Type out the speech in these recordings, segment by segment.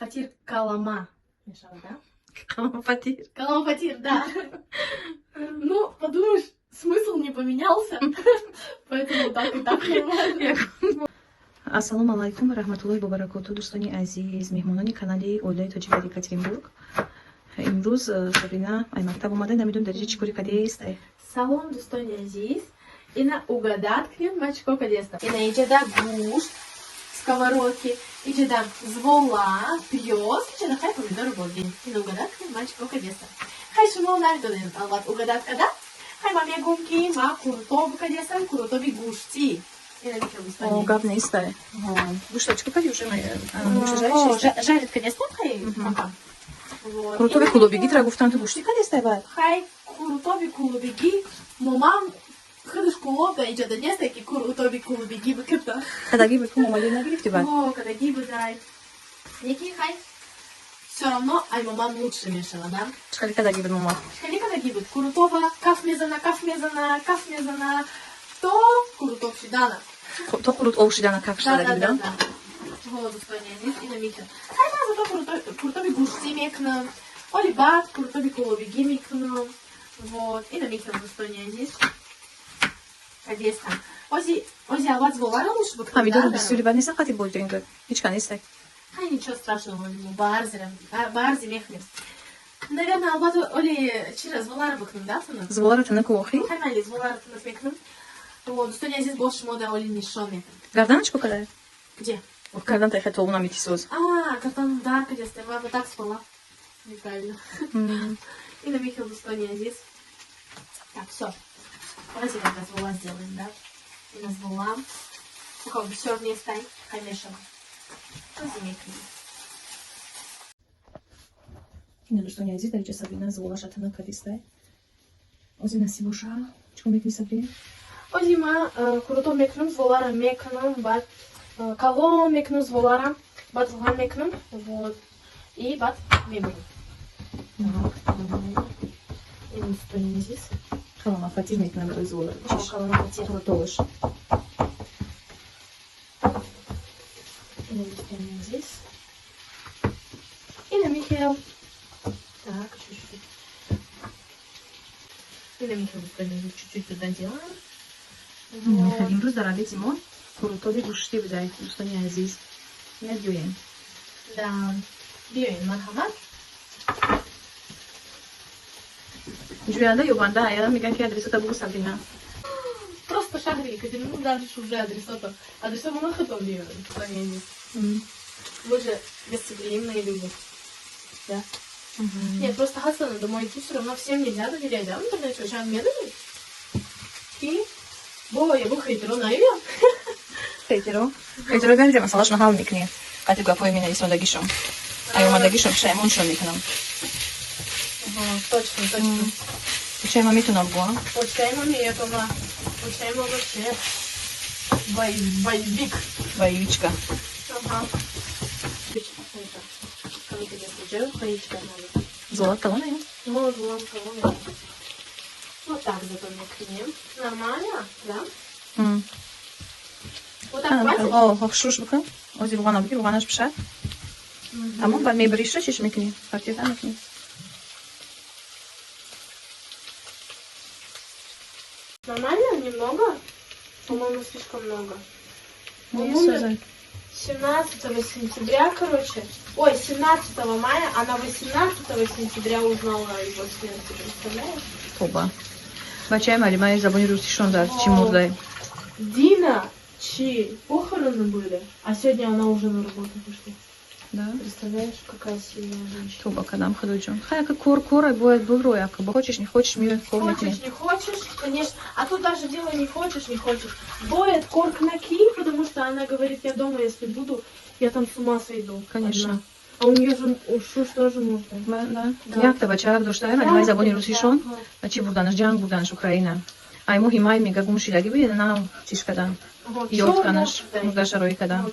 Фатир калама мешава, да? Калама фатир. Калама фатир, да. Ну, подумаешь, смысл не поменялся, поэтому так и так нормально. Ассалому алайкум ва раҳматуллоҳи ва баракоту, дӯстони азиз, меҳмонони канали оилаи тоҷик дар Екатеринбург. Имрӯз Сабрина ай мактаб омада, намедонам дар чӣ кори кадест. Салом, дӯстони азиз. Ина угадать кунед, ма чӣ кор кадестам. Ина иҷада гӯшт, сковородки, иҷада звола, пиёз, иҷада хай помидору бодин. Ина угадать кунед, ма чӣ кор кадестам. Хай шумо намедонед, албат угадать када. Хай ма мегӯм, ки ма қурутоб кадестам, қурутоби гӯштӣ. О, гап нестай. Гӯшта чӣ кади уже? Жарит кадестам хай. Қурутоби кулобигӣ тра гуфтам, ту гӯштӣ кадестай баъд? Хай қурутоби кулобигӣ момам худаш кулоб да иҷода нестай, ки қурутоби кулобигӣ бикита. Кадаги буд, ку момалӣ нагирифти баъд? О, кадаги будай. Неки хай все равно ай момам лучше мешава, да? Чӣ кадаги буд мома? Чӣ кадаги буд? Қурутоба каф мезана, каф мезана, каф мезана, то қурутоб шидана. То қурут об шидана каф шидаги буда? Вот, дӯстони азиз, ина мекунам. Хай ман зато қурутоби гӯштӣ мекунам. Оли баъд қурутоби кулобигӣ мекунам. Вот, ина мекунам, дӯстони азиз. Кадестам. Ози, ози албат зволара лучше бикунам. Помидору бисёри бад неста қати бодиринг. Ҳеч ка нестай. Хай ничего страшного, баарзирам, баарзи мехӯрем. Наверное, албат оли чира зволара бикунам, да, тунам? Зволара тунак охи? Хай майли зволара тунак мекунам. Вот, дӯстони азиз, боз шумо да оли нишон метам. Гарданаш ко кадай? Где? Кардан та хай толуна метисоз. А, кардан дар кадесте, ма вот так спала. Неправильно. Ина михел, дӯстони азиз. Так, все. Давайте тогда звола сделаем, да? Ина звола. Такого бисёр нестай, хай мешава. Ози мекунем. Ина, дӯстони азиз, дар иҷа Сабрина зволаша тунак кадистай. Ози насиб боша. Чикор мекунӣ, Сабрина? Ози ма қурутоб мекунам, зволара мекунам, баъд калон мекунам зволара, баъд руған мекунам, вот, и баъд мебурам. Ин, дӯстони азиз. Калама фатир мекунам барои звола. Калама фатир. Қурутоваш. Ина, дӯстони азиз. Ина михел. Так, чуть-чуть. Ина михел, дӯстони азиз, чуть-чуть туда делаем. Имрӯз дар обеди мо қурутоби гӯштӣ будай, дӯстони азиз. Я биёем. Да, биёем, марҳамат. Ҷӯянда ёбанда аяла мегӯянд, ки адресота бугу, Сабрина. Просто шаҳри Екатеринбург дальше уже адресота. Адресота мы хатом биёем, дӯстони азиз. Вы же гостеприимные люди. Да? Нет, просто Хасана домой идти все равно всем нельзя доверять, да? В интернете очень медленно. И бо я бу хейтеро наём. Хейтеро? Хейтеро ганҷа масъалашон ҳал мекунӣ. Қати гапҳои менависондагишон. Ай омадагишон пушаймоншон мекунам. Точно, точно. Пушайма метунам гӯям. Пушайма метуна. Пушайма вообще. Боевик. Боевичка. Ага. Зола калона? Ну, зола калона. Вот так зато мекунем. Нормально, да? Вот так хватит? О, шуш бикун. Ози руғана бигир, руғанаш пишад. Тамом, баъд мебириша чиш мекунӣ? Фатиха мекунӣ. Нормально? Немного? По-моему, слишком много. Он умер 17 сентября, короче. Ой, 17 мая, она 18 сентября узнала о его смерти, представляешь? Оба. Бачай малимай забони русишон дар чӣ мурдай. Дина, чьи похороны были, а сегодня она уже на работу вышла. Да. Представляешь, какая сильная женщина. Тоба кадам худоҷон. Хай кор кор бояд бубро яка. Хочешь, не хочешь, мир кор Хочешь, не хочешь, конечно. А тут даже дело не хочешь, не хочешь. Боет корк на ки, потому что она говорит, я дома, если буду, я там с ума сойду. Конечно. Одна. А у нее же шуш тоже можно. Да. Якта бача доштаем, али забони русишон. А чи бурданаш ҷанг бурданаш Украина. Ай моҳи май мега гум шидаги буд, на чиш кадан. Ёд канаш, мурдаша рӯй кадан.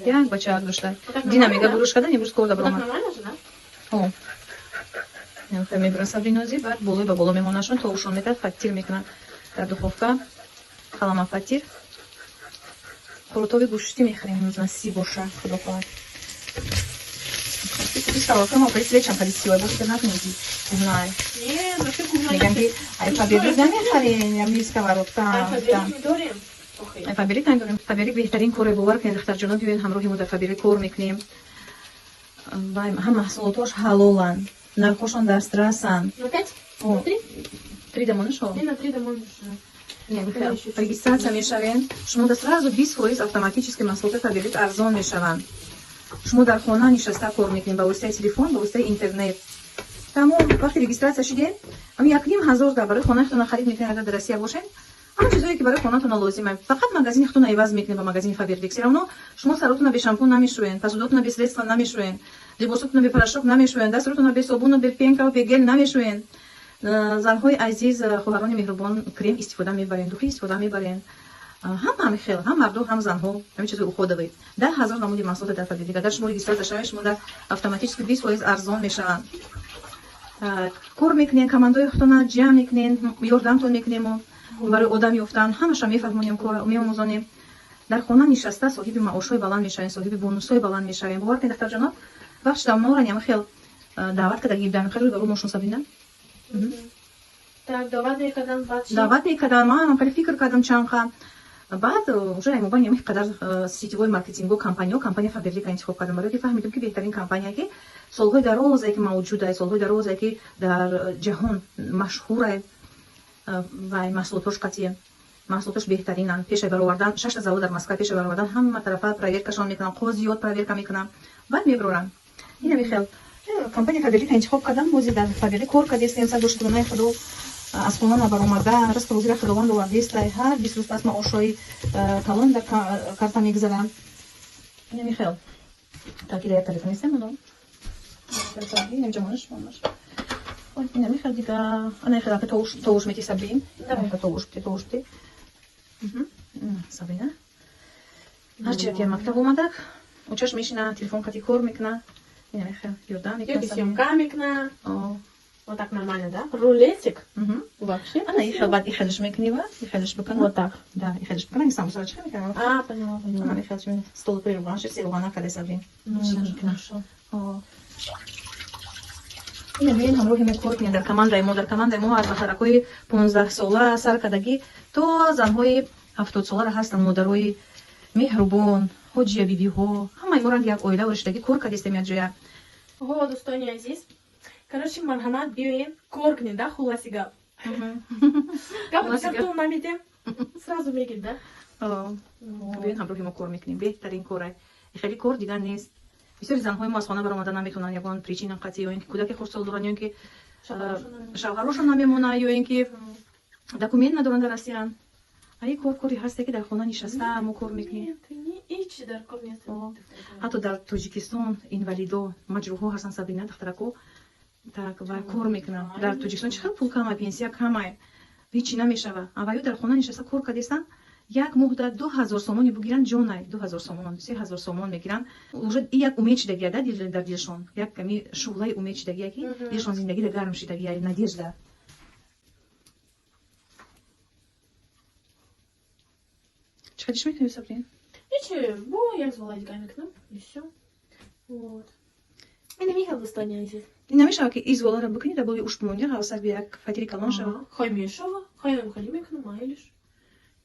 Як бача дошта. Дина мега буруш кадан, имрӯз кор дабромад. Нормально же, да? О. Мебарам Сабринози, баъд болои ба боло мемонашон, то ушон мекард, фатир мекунад дар духовка. Қалама фатир. Қурутоби гӯштӣ мехӯрем имрӯз, насиб боша, худо хоҳад. Сковородка мо свечам хади сиёй бо фикр накунем ки кӯҳнай. Не, вообще кӯҳна. Мегам ки ай Фаберлик намехарем, ями сковородка. Ай Фаберлик медорем. Ай Фаберлик надорем. Фаберлик беҳтарин коре, бовар кунед, духтарҷоно, биёед ҳамроҳи мо дар Фаберлик кор мекунем. Ва ҳам маҳсулотош ҳалоланд, нархошон дастрасанд. На пять? На три? Три дамонашо? И на три дамонашо. Регистрация мешавем, шумо да сразу 20% автоматически маҳсулоти Фаберлик арзон мешаванд. Шумо дар хона нишаста кор мекунед ба воситаи телефон, ба воситаи интернет. Тамом, вақти регистрация шудем, ам 1500 дар барои хонаатон харид мекунед, агар дар Россия бошед. Ҳама чизое ки барои хонатон лозим аст, фақат магазини худтон иваз мекунед ба магазини Фаберлик. Все равно шумо саротонро бе шампун намешӯед, посудотонро бе средства намешӯед, либосотонро бе порошок намешӯед, дастротонро бе собуну, бе пенка, бе гель намешӯед. Занҳои азиз, хоҳарони меҳрубон, крем истифода мебарен, духи истифода мебарен. Ҳам ҳами хел, ҳам марду, ҳам занҳо, ҳамин чизои уходовый. 10 000 намуди маҳсулот дар Фаберлик. Агар шумо регистрация шавед, шумо дар автоматически 20% арзон мешаванд. Кор мекунем, командаои худтона ҷамъ мекунем, ёрдамтон мекунем, барои одам ёфтан ҳамаша мефаҳмонем, кор меомӯзонем. Дар хона нишаста соҳиби маошҳои баланд мешавем, соҳиби бонусҳои баланд мешавем. Бовар кунед, духтарҷоно, вақт шуда моро ям хел даъват карда гирдан. Хеле барои мошон, Сабрина. Так, даъват мекардан, баъд чӣ? Даъват мекардан, ман хеле фикр кардам чандқа. Баъд уже аймобан ям қадар сетевой маркетинго компаниё, компания Фаберлика интихоб кардам, барои ки фаҳмидам, ки беҳтарин компания, ки солҳои дарозе ки мавҷудае, солҳои дарозе ки дар ҷаҳон машҳурае ва маҳсулотош қатъие, маҳсулотош беҳтаринанд. Пешай баровардан шашта завод дар Москва, пешай баровардан ҳама тарафа проверкашон мекунанд, қозиёт проверка мекунанд, баъд мебароранд. Инами хел компания Фаберлика интихоб кардам. Ҳозир дар Фаберлик кор кардестем, сад шукронаи Худо, аз хона набаромада, ризқу рӯзиро Худованд овардестай. Ҳар 20 рӯз пас маошҳои калон дар карта мегузаранд. Инами хел так, ида як тарафа нестем, оно инам ҷамонаш монаш. Инами хел дига, ана хел товуш мети, Сабрин, товуш бите, товуш бите, Сабрина. Ҳарчи ки мактаб омадак, учаш мешина, телефон қати кор мекуна. Инами хел ёрдам мекуна. Ёки съёмка мекуна. Вот так нормально, да? Рулетик. Вообще. Ана ихел, баъд ихелш мекунӣ ва ихелш бикуна. Вот так. Да, ихелш бикуна, ин самбусара чӣ мекунам? А, поняла, поняла. Ана ихелш стол пери руған ши, руған накарда, Сабрин. Ну, хорошо. Ина биён ҳамроҳи мо кор кунед дар командаи мо. Дар командаи мо аз духтаракҳои 15сола сар кардагӣ то занҳои 70солара ҳастанд, модарои меҳрубон, ҳоҷия бибиҳо. Ҳамаи мо ранги як оила ориштагӣ кор кардистем якҷоя. Ҳо, дӯстони азиз, короче, марҳамат, биёен, кор кунед, да, хулоси гап. Гап ту намедем, сразу мегид, да? Биёен ҳамроҳи мо кор мекунем, беҳтарин кора. Хеле кор дигар нест. Бисёри занҳои мо аз хона баромада наметавонанд ягон причина қатъи, ё ин ки кӯдаки хурдсол доранд, ё ин ки шавҳарошон намемонад, ё ин ки документ надоранд, дар Россиян. А ин кор кори ҳасте, ки дар хона нишаста мо кор мекунем. Ҳатто дар Тоҷикистон инвалидо, маҷрӯҳҳо ҳастанд, Сабрина, духтарако, так ва кор мекунанд. Дар Тоҷикистон чӣ хел пул камай, пенсия камай, ҳечи намешава. Аваю дар хона нишаста кор кардестанд, як моҳда 2000 сомони бугиранд, ҷонай, 2000 сомон, 3000 сомон мегиранд. Уже и як умед шидагия да дар дилшон, як ками шӯълаи умед шидагия, ки дилшон зиндагида гарм шидагия, надежда. Чӣ ходиш мекунӣ, Сабрин? Ҳечи, бо як звола дига мекунам, и всё. Вот. Ина мехел, дӯстони азиз. Намешава ки изволаро бикунӣ, дар болои ушт монди, ҳавасак би як фатири калон шава? Хай мешава, хай хали мекунам, майлиш.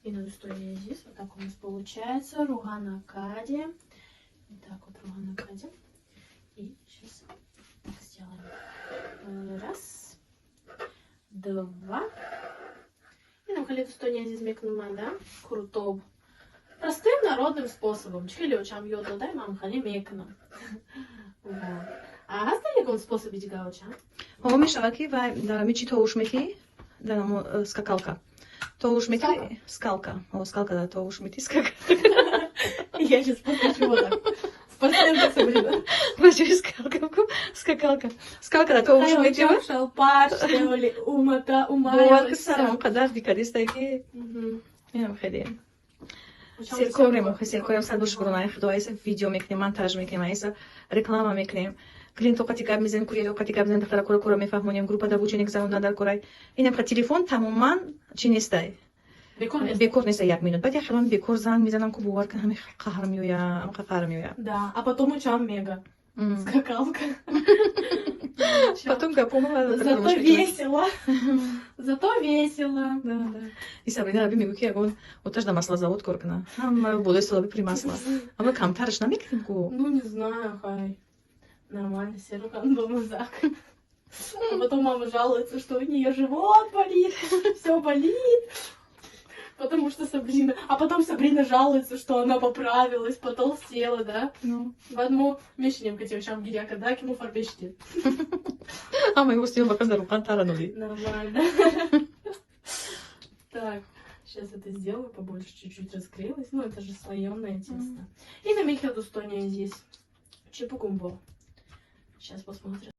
Ина, дӯстони азиз, вот так у нас получается. Руғана кардем. Вот так вот руғана кардем. И сейчас так сделаем. Раз, два. Ина хали, дӯстони азиз, мекунам, да? Қурутоб. Простым народным способом. Чхели очам ёд додай, мам хали мекунам. Вот. А ҳаста ягон способи дига, очам? Ҳо, мешава ки вай дар ами чӣ товуш метӣ, дар амо скакалка товуш метӣ, скалка, о, скалка да товуш метӣ, скакалка. Я сейчас после чего так? Спортсменка, Сабрина. Бачи, скалка, скакалка, скалка да товуш метӣ. Шалпар, сделали, умата, Бовар ки сарам қадар бикадистай, ки инам хеле серкорем, охи серкорем, сад шукронаи Худо. Айса видео мекунем, монтаж мекунем, айса реклама мекунем, клиенто қати гап мезанем, курьеро қати гап мезанем, духтара кора кора мефаҳмонем, группа да обучение гузарондан дар корай. Инам телефон тамоман чӣ нестай, бекор неста. Як минут баъд як хелон бекор занг мезанам, ку бовар кун, ҳами қаҳр меоя, ҳамқа қаҳр меоя. Да, а потом учам мега. Скакалка. Потом гапома. Зато весело. Зато весело. Да, да. И Сабрина раби мегӯ, ки ягон оташ да маслозавод кор кунад. Ҳама болои столаби при масла. Ама камтараш намекунем ку. Ну, не знаю, хай. Нормально, серухан бамазак. А потом мама жалуется, что у нее живот болит, все болит. Потому что Сабрина... А потом Сабрина жалуется, что она поправилась, потолстела, да? Ну. В одну мешнем котевшам гиряка, да, кему фарбешти. Ама его снимем пока за рука таранули. Нормально. Так, сейчас это сделаю побольше, чуть-чуть раскрылось. Ну, это же слоеное тесто. И на Михаил здесь. Чипугумбо. Сейчас посмотрим.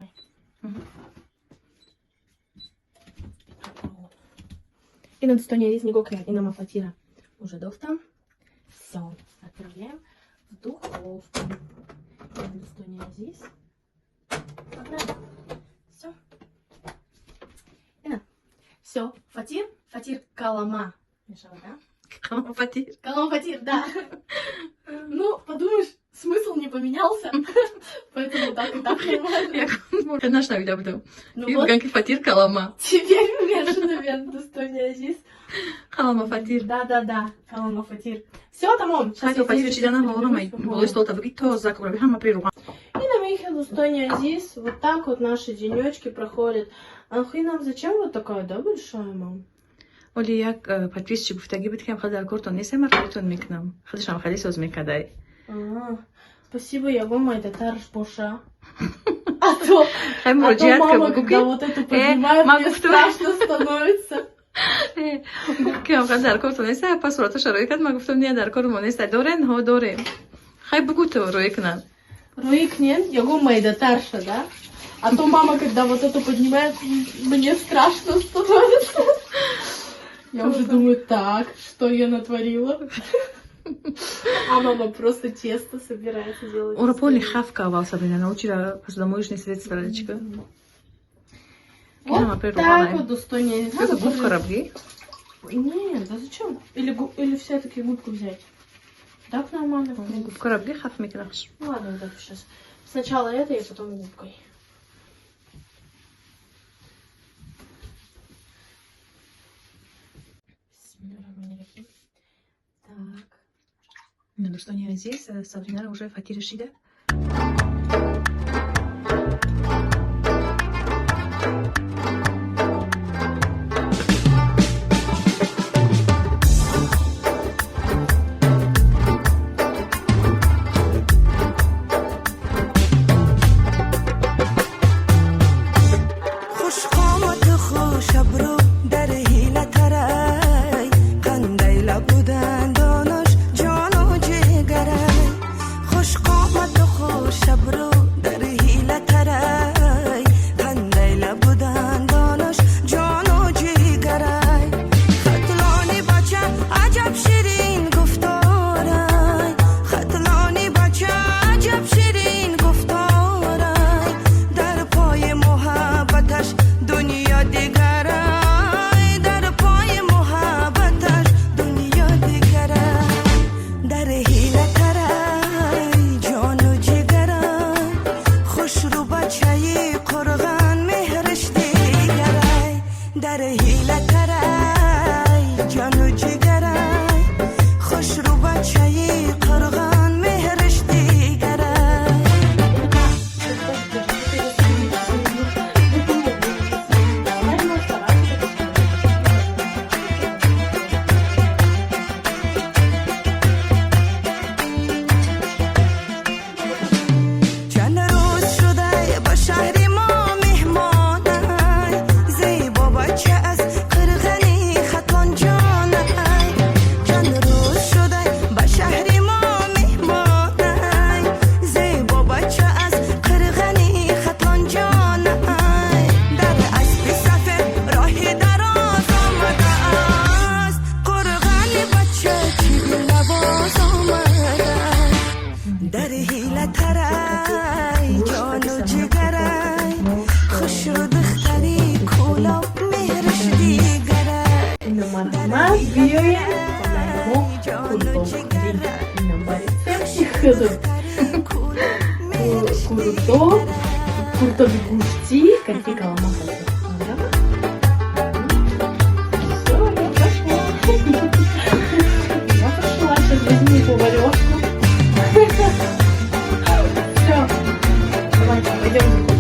И на Дустоне здесь не и на Мафатира уже дофта. Все, отправляем в духовку. И на Дустоне здесь. Все. Все, фатир, фатир калама. Мешала, да? Калама фатир. Калама фатир, да. Ну, подумаешь, смысл не поменялся, поэтому так и так нормально. Я нашла буду. Ну вот, фатир калама. Теперь наверное, достойный Азиз. Калама фатир. Да, калама фатир. Все, тамом. Сейчас фатир чидана холома, болой стол табуги то закураби хама прируга. И на Михаил достойный Азиз, вот так вот наши денечки проходят. Анхуй нам зачем вот такая, да, большая, мам? Оли як подписчик гуфтагӣ буд, ки ҳам дар кортон нестам, ман худтон мекунам. Худашам хеле соз мекадай. Спасибо, я вам это тарш боша. А то мама, когда вот это поднимает, мне страшно становится. Гуфт, ки ҳам дар кортон нест, пас сураташа рӯй кард, ман гуфтам, не, дар кори мо нест. Дорен, ҳо, дорем. Хай бугу то рӯй кунам. Рӯй кунен, я гу майда тарша, да? А то мама, когда вот это поднимает, мне страшно становится. Я уже думаю, так, что я натворила? А мама просто тесто собирается делать. Ура, полный хавка авал Сабрина, научила посудомоечные средства, родичка. Вот так вот, достойнее. Это губка рабги? Нет, да зачем? Или все-таки губку взять? Так нормально. Губка рабги хав микраш. Ладно, вот так сейчас. Сначала это и потом губкой. Так. Дӯстони азиз, Сабринаро уже фатир шида. Қурутоб, қурутоби гӯштӣ, кати калама. Все, я пошла. Я пошла, сейчас возьму поварешку. Все. Давайте, пойдем.